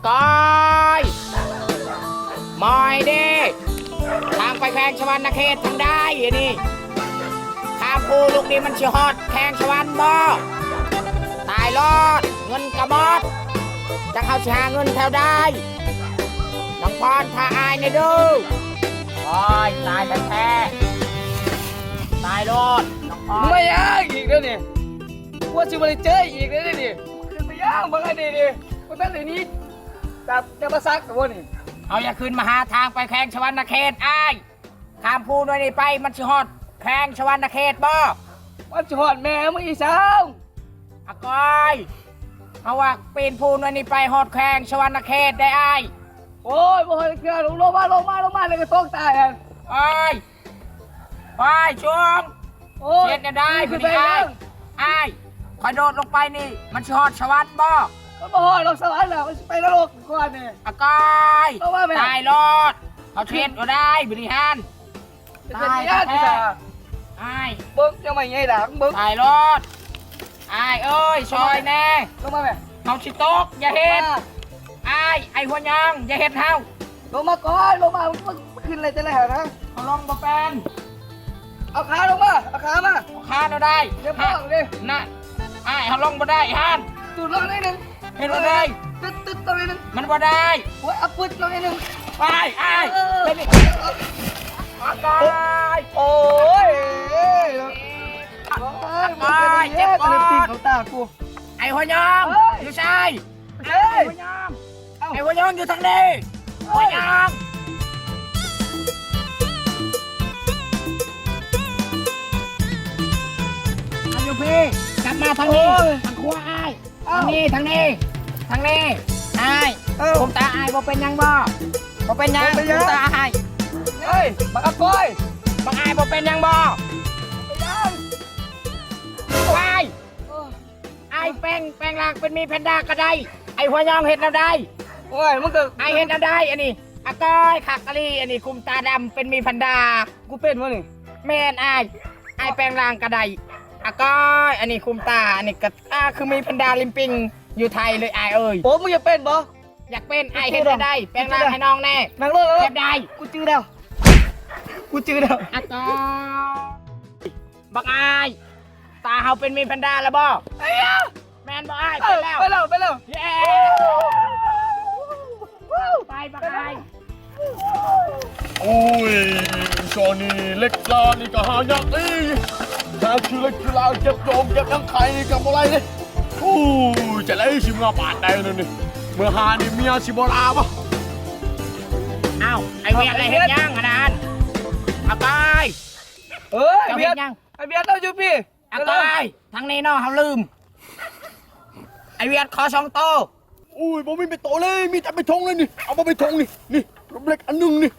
ກອຍ ມອຍເດ້ ທາງໄປແຂວງສະຫວັນນະເຂດທາງໃດອັນນີ້? ຂ້າມພູລູກນີ້ມັນຊິຮອດແຂວງສະຫວັນບໍ່? ຕາຍໂລດ ເງິນກະໝົດ ຈັກເຮົາຊິຫາເງິນແຖວໃດ? ນ້ອງພອນ ພາອ້າຍແດ່ເດີ້. ໂອ້ຍ ຕາຍແທ້ໆ ຕາຍໂລດ ນ້ອງພອນ. ມາຫຍັງອີກເດ້ນີ້? ກວ່າຊິບໍ່ໄດ້ເຈີອີກເດ້ນີ້. ຂຶ້ນໄປຫຍັງ ບັກອັນນີ້ນີ້ ບໍ່ທັນໄດ້ໜີຈາກຈຳປາສັກບໍນີ້? ເຮົາຢາກຂຶ້ນມາຫາທາງໄປແຂວງສະຫວັນນະເຂດອ້າຍ. ຂ້າມພູໜ່ວຍນີ້ໄປ ມັນຊິຮອດແຂວງສະຫວັນນະເຂດບໍ່? ມັນຊິຮອດແມ່ມຶງອີສັງ? ອາກອຍ ເຮົາວ່າປີນພູໜ່ວຍນີ້ໄປຮອດແຂວງສະຫວັນນະເຂດໄດ໋ອ້າຍ. ໂອ້ຍ ບໍ່ຮອດເທື່ອ ລົງມາ ລົງມາ ລົງມາ ແລ້ວກໍຕົກຕາຍຫັ້ນ. ໂອ້ຍ ໂອ້ຍ ຊຸງ ໂອ້ຍ ເຮັດແນວໃດ ຂຶ້ນໄປ ບັດນີ້ອ້າຍ ແລ້ວ ອ້າຍ ຂ້ອຍໂດດລົງໄປນີ້ ມັນຊິຮອດສະຫວັນບໍ່? ມັນບໍ່ຮອດດອກສະຫວັນນະ ມັນຊິໄປນະລົກກ່ອນນີ້. ອາກອຍ ລົງມາແມ່ ຕາຍໂລດ ເຮົາຊິເຮັດບໍ່ໄດ້ບັດນີ້ຫັ້ນ. ຕາຍແທ້ໆ ອ້າຍ ເບິ່ງ ເຈົ້າໄມ້ໃຫຍ່ດາກ ເບິ່ງ ຕາຍໂລດ ອ້າຍເອີຍ ຊ່ອຍແດ່ ລົງມາແມ່ ເຮົາຊິຕົກ ຢ່າເຮັດ ອ້າຍ ອ້າຍຫົວຍອງ ຢ່າເຮັດເຮົາ. ລົງມາກ່ອນ ລົງມາ ມັນຂຶ້ນໄດ້ຈັ່ງໃດຫັ້ນນະ? ເຮົາລົງບໍ່ເປັນ. ເອົາຂາລົງມາ ເອົາຂາມາ ເອົາຂາແນວໃດ? ຢ່າບອກເດ້ ນະ ອ້າຍ ເຮົາລົງບໍ່ໄດ້ຫັ້ນ. ຕູດລົງໜ້ອຍໜຶ່ງ ເຮັດບໍ່ໄດ້ ຕຶດໆ ລົງໜ້ອຍໜຶ່ງ ມັນບໍ່ໄດ້. ໂອ້ຍ ເອົາປຶດລົງໜ້ອຍໜຶ່ງ ໄປ ອ້າຍ ເອີ ເປັນນີ້ ອາກອຍ ໂອ້ຍ ອາກອຍ ເຈັບ ເຈັບ ເຈັບ ເຈັບຕີນເຂົ້າຕາກູ. ໄອ້ຫົວຍອງ ເອີຍ ຢູ່ໃສ? ເອີຍ ໄອ້ຫົວຍອງ ເອົ້າ ໄອ້ຫົວຍອງຢູ່ທາງນີ້ ໂອ້ຍ ຫົວຍອງ ມາຢູ່ພີ້ ກັບມາທາງນີ້ ໂອ້ຍ ທາງຂວາອ້າຍ ເອົ້າ ທາງນີ້ ທາງນີ້ ທາງນີ້ ອ້າຍ ເອົ້າ ຄຸມຕາອ້າຍ ບໍ່ເປັນຫຍັງບໍ່? ບໍ່ເປັນຫຍັງ ບໍ່ເປັນຫຍັງ ຄຸມຕາອ້າຍ. ເອີຍ ບັກອາກອຍ ບັກອ້າຍ ບໍ່ເປັນຫຍັງບໍ່? ບໍ່ເປັນຫຍັງ ໄປ ໂອ້ຍ ອ້າຍແປງ ແປງຮ່າງເປັນໝີ່ແພນດ້າກໍໄດ້. ໄອ້ຫົວຍອງເຮັດແນວໃດ? ໂອ້ຍ ມັນກໍ ອ້າຍເຮັດແນວໃດອັນນີ້? ອາກອຍ ຄັກອີ່ຫຼີ ອັນນີ້ຄຸມຕາດຳເປັນໝີ່ແພນດ້າ. ກູເປັນບໍ່ນີ້? ແມ່ນອ້າຍ ອ້າຍແປງຮ່າງກໍໄດ້. ອາກອຍ ອັນນີ້ຄຸມຕາ ອັນນີ້ກໍ ອາ ຄືໝີ່ແພນດ້າລິມປິງຢູ່ໄທເລີຍອ້າຍເອີຍ. ໂອ້ ມຶງຢາກເປັນບໍ່? ຢາກເປັນ. ອ້າຍເຮັດແນວໃດ? ແປງຮ່າງໃຫ້ນ້ອງແດ່. ນັ່ງລົງ ນັ່ງລົງ. ເຮັດໄດ້. ກູຈື່ແລ້ວ ກູຈື່ແລ້ວ. ອາກອຍ ບັກອ້າຍ ຕາເຮົາເປັນໝີ່ແພນດ້າແລ້ວບໍ່? ເອີຍ ແມ່ນບໍ່ອ້າຍ? ເອີ ເປັນແລ້ວ ເປັນແລ້ວ ເປັນແລ້ວ ເຢ້ ໄປບັກອ້າຍ. ໂອ້ຍ ຊ່ວງນີ້ເຫຼັກລານີ້ກໍຫາຍາກເດ້ ຫາຊື້ເຫຼັກຊື້ລາ ເກັບໂຍງເກັບຫຍັງຂາຍນີ້ກໍບໍ່ໄດ້ເດ້. ໂອ້ຍ ຈະໄດ້ຊິເມືອບ້ານໃດແນວນີ້ ເມືອຫານີ້ເມຍຊິບໍ່ດ່າບໍ່? ອ້າວ ໄອ້ວຽດ ໄດ້ເຮັດຫຍັງຫັ້ນນະ? ອາກອຍ ເອີຍ ເຈົ້າເຮັດຫຍັງ? ໄອ້ວຽດ ເຈົ້າຢູ່ພີ້. ອາກອຍ ທາງນີ້ເນາະ ເຮົາລືມ. ໄອ້ວຽດ ຂໍສອງໂຕ. ໂອ້ຍ ບໍ່ມີເປັນໂຕເລີຍ ມີແຕ່ເປັນຖົງເລີຍນີ້. ເອົາບໍ່ເປັນຖົງນີ້ ນີ້ ລົມເຫຼັກອັນໜຶ່ງນີ້.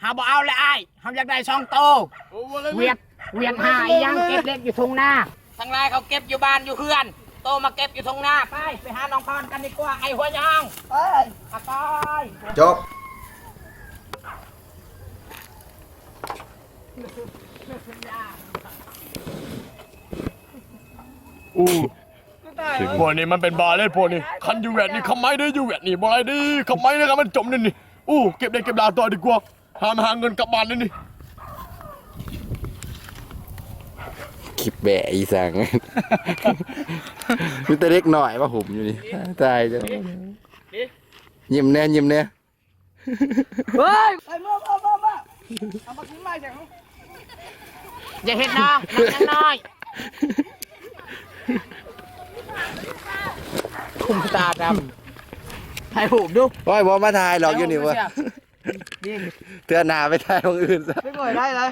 ເຮົາບໍ່ເອົາແລ້ວອ້າຍ ເຮົາຢາກໄດ້ສອງໂຕ. ໂອ້ ບໍ່ເລີຍ ວຽດ ວຽດຫາອີ່ຫຍັງ ເກັບເຫຼັກຢູ່ທົ່ງນາ. ທັງຫຼາຍເຂົາເກັບຢູ່ບ້ານຢູ່ເຮືອນ ໂຕມາເກັບຢູ່ທົ່ງນາ. ໄປ ໄປຫານ້ອງພອນກັນດີກວ່າ ໄອ້ຫົວຍອງ. ໄປ ອາກອຍ ຈົບ. ໂອ້ ພວກນີ້ມັນເປັນບ້າເລີຍພວກນີ້. ຄັນຢູ່ຫວຽດນີ້ຄຳໄມເດີ້ ຢູ່ຫວຽດນີ້ບໍ່ໄດ້ເດີ້ ຄຳໄມເດີ້ ຄັນມັນຈົມນີ້ນີ້. ໂອ້ ເກັບໄດ້ເກັບຫຼາຍຕໍ່ດີກວ່າ ຫາມາຫາເງິນກັບບ້ານເດີ້ນີ້. ຄລິບແບະອີ່ສັງ ມີແຕ່ເດັກນ້ອຍມາຫຸ້ມຢູ່ນີ້ ຕາຍເຈົ້າ. ຍິ້ມແດ່ ຍິ້ມແດ່. ເຮີ້ຍ ໄປເມືອ ເມືອ ເມືອ ເມືອ ເອົາມາກິນມາຫຍັງ? ຢ່າເຮັດນ້ອງ ນ້ອງຍັງນ້ອຍ. ຄຸມຕາດຳ ຖ່າຍຮູບດູ. ໂອ້ຍ ບໍ່ມາຖ່າຍດອກຢູ່ນີ້ເວີ້ຍ. ເທື່ອໜ້າໄປຖ່າຍບ່ອນອື່ນຊະ. ໄປບໍ່ໄດ້ເລີຍ.